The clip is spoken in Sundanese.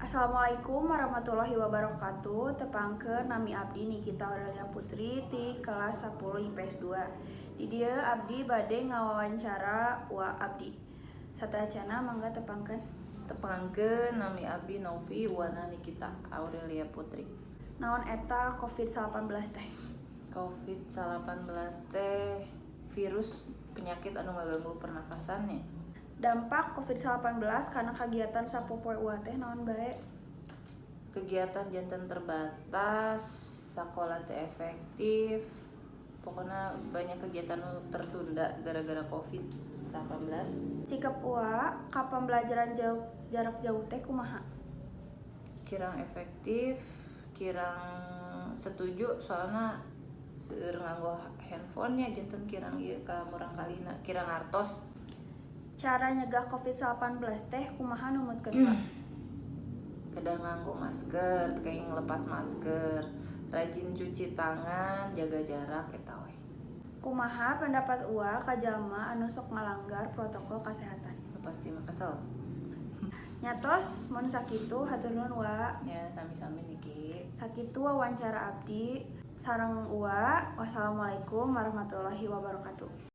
Assalamualaikum warahmatullahi wabarakatuh. Tepangkeun, nami abdi Nikita Aurelia Putri ti kelas 10 IPS 2. Di dieu abdi bade ngawawancara wa abdi. Sateuacanna, mangga tepangkeun. Tepangkeun, nami abdi Novi, uwana Nikita Aurelia Putri. Naon eta COVID-19 teh? COVID-19 teh virus penyakit anu ngaganggu pernafasannya. Dampak COVID-19 kana kagiatan sapopoe Uwa teh naon bae? Kegiatan janten terbatas, sekolah teh efektif, pokoknya banyak kegiatan nu tertunda gara-gara COVID-19. Sikap Uwa ka pembelajaran jarak jauh teh kumaha? Kirang efektif, kirang setuju, soalnya seueur nganggo handphone nya, janten kirang ieu ka murangkalihna, kirang ngartos. Cara nyegah COVID-19 teh kumaha numutkeun Uwa? Kedah nganggo masker, teu kenging lepas masker, rajin cuci tangan, jaga jarak, eta we. Kumaha pendapat Uwa ka jalma anu sok ngalanggar protokol kesehatan? Pasti mah kesel. Nya tos, mun sakitu, hatur nuhun, Wa. Ya, sami-sami, Niki. Sakitu wawancara abdi sareng Uwa. Wassalamualaikum warahmatullahi wabarakatuh.